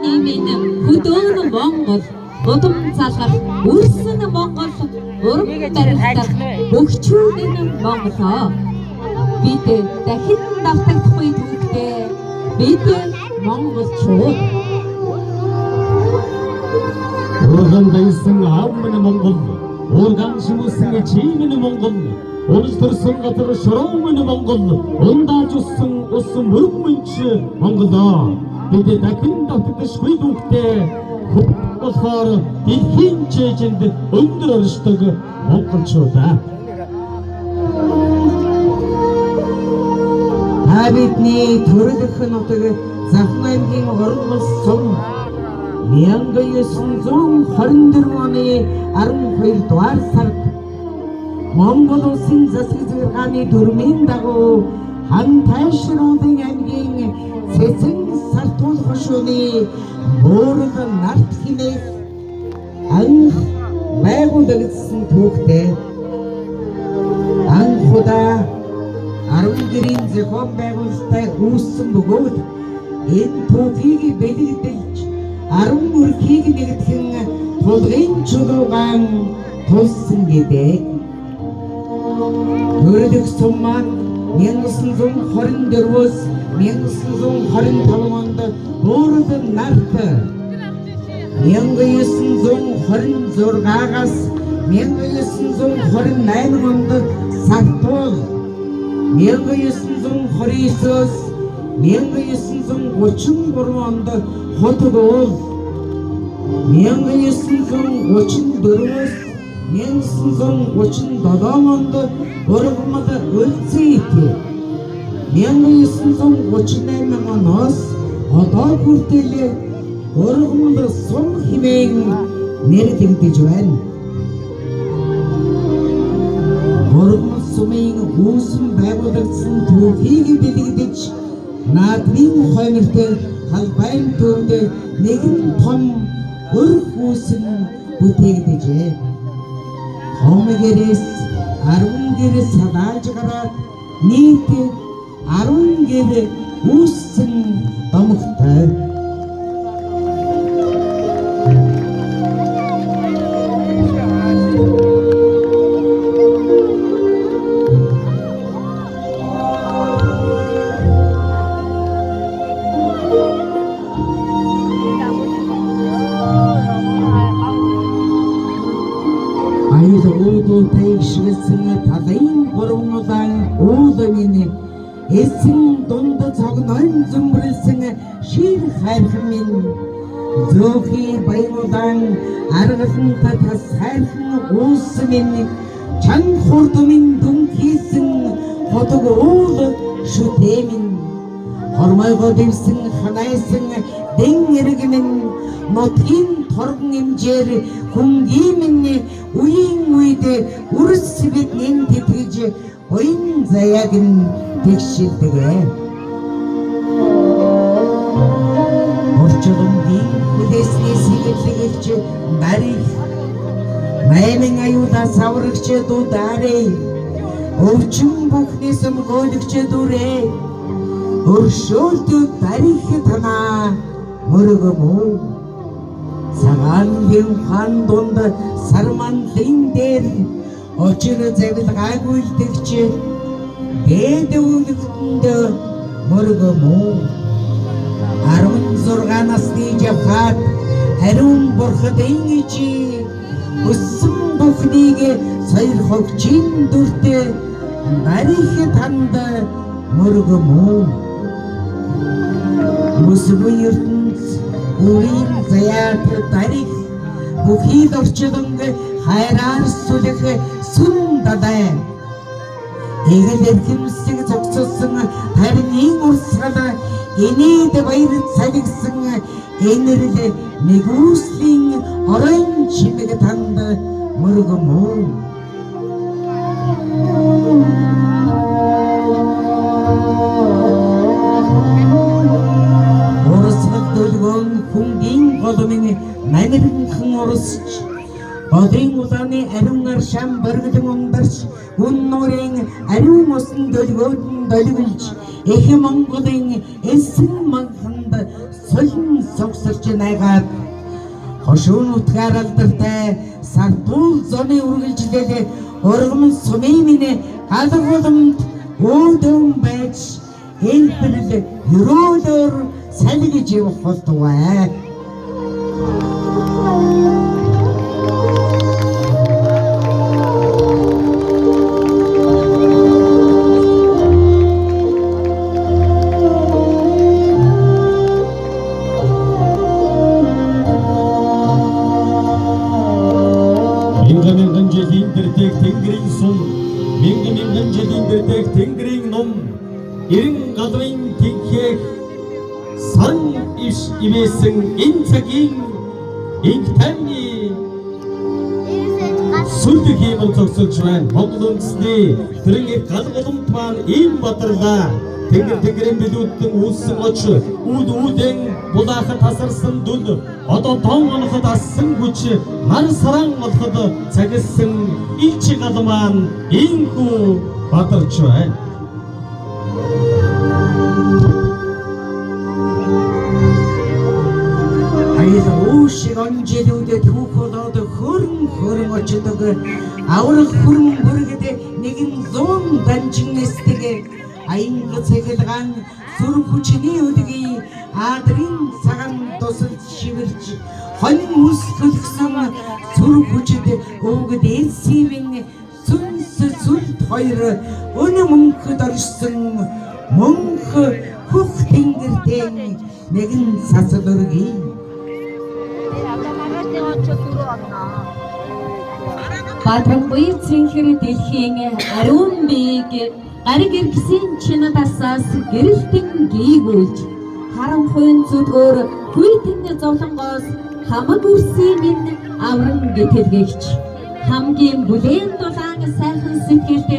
Хааны минь хөдөөн Монгол, удам залгах үрсэн Монгол, урам барилдах бөхчүүгэн Монголоо. Бид дахин давтагдахгүй түүхтэй, бид монголчууд. Урган дайсан аав минь Монгол, урган шимүсэн чи минь Монгол, улс төрсөн газар шороо минь Монгол, ундааж уссан ус мөрөн минь чи Монголоо. Бид дахин давтагдашгүй түүхтэй болохоор дэлхийн чэйжинд өндөр оршдог монголчуудаа. Та бидний төрөлх нутаг Завхан аймгийн Ургамал сум 1924 оны 12 дугаар сард Монгол Улсын засаг захиргааны дүрмийн дагуу Хан Тайшруулын аймгийн Цэцэн Сартуул хошууны Буурал нарт хэмээх анх байгуулагдсан түүхтэй. Анх удаа 10 гэрийн зохион байгуулалттай үүссэн бөгөөд энэ түүхийг бэлэгдэлж 10 мөрхийг нэгтгэн тулгын чулуугаан тулсан гэдэг. Төрөлх сум маань 1924-өөс 1925 онд Буурал нарт, 1926-аас 1928 онд Сартуул, 1929-өөс 1933 онд Хотгуул, 1934-өөс 1937 онд Ургамал Өлзийт, 1938 оноос одоо хүртэл Ургамал сум хэмээн нэрлэгдэж байна. Ургамал сумын үүсэн байгуулагдсан түүхийг бэлэгдэж наадмын хойморт халбайн төвд нэгэн том өрх үүсэн бүтээгдэжээ. Том гэрээс 10 гэр садааж гараад нийт 10 гэр үүссэн домогтой. Аял уудуутай шигэлсэн талын гурван улаан уул минь, эсэн дунд цогнон зөмбөрлсөн шир хайрхан минь, зөөхий баян улаан аргаланта тас хайрхан уус минь, чан хурд минь дүнхийсэн хотог уул шүтээ минь, хормойгоо дэвсэн ханайсан дэн эрг минь, нутгийн торгон эмжээр хөнгийн минь, үеийн үед үрс бидний тэтгэж буян заяаг нь тэгшилдэг. Орчуулгын хүлээсний сэгэлж нарих найман аюулаас аврагч дуудаарэ. Өвчин бүхнээс өмгөөлөгч дүрээ. Өршөөлт дарих танаа мөргөмөө. Цагаан хан дунд сарманлын дээр очир завилгаагүй илдэгч дээд өвлөгтөнд мөргөмөө. 16 насны жавхаад ариун бурхадын ичи өссөн бүхнийг сойрхогчийн дүртэй нарих танд мөргөмөө. Бүсгүй ертөнц үрийн заяат дарих бүхий л орчлон хайраар сүлэх сүм далай. Эгэл эрхэмсэг зогсосон тарны урсгал инээд баяр салгисан энэрл нэгүслийн оройн чимэг танд мөргөмөө. Урсгал дөлгөөн хүнгийн голмын намирхан урсч Голын улааны ариун аршаан боргилон ундарч, үн нуурын ариун усан долгиодон долгилж, их Монголын эсэн манханд сулин согсорч найгаад хошуун утгаар алдартай сартуул зоны үргэлжлэл ургамал сумын минь галга уламд өөдөн байж элбэрл ерөөлөөр салгиж явах болтугай. Мянган мянган жилийн дэрдэг тэнгэрийн сум, мянган мянган жилийн дэрдэг тэнгэрийн ном, эрен галвын тэнхээх саран иш ивэсэн энэ цагийн инх тайвны сүлдэх юм зогсолж байна. Монгол үндэсний тэрэн их гал голомт маань ийм бадарлаа. Тэнгэр тэнгэрийн билүүдэн үүссэн оч, үд үүдэн булаахад тасарсан дүл, одоо дон оноход ассан хүч, нар саран олоход цагилсан илч гал маань ийхүү бадарч байна. Аял уу шиг он жилүүдэд түүх болоод хөрөн хөрөн очдог. Аврах хүрэн бүргэд нэгэн зуун данжин нисдэг. Аянга цахилгаан сүр хүчний өдгий адрын цагаан тусалж шивэрч хонин үс хөлгсөн сүр хүчид өвгөд элсивэн сүнс сүлд хоёр өнө мөнхөд оршсон мөнх хөх тэнгэртэн нэгэн сасал өргөе. Бадрангүй цэнхэр дэлхийн ариун биеийг гариг эргэсийн чин тасаас гэрэлтэн гийгүүлж харанхуйн зүдгөөр хүйтэн зовлонгоос хамаг үрсийн минь авран гэтэлгэгч хамгийн бүлээн дулаан сайхан сэтгэлд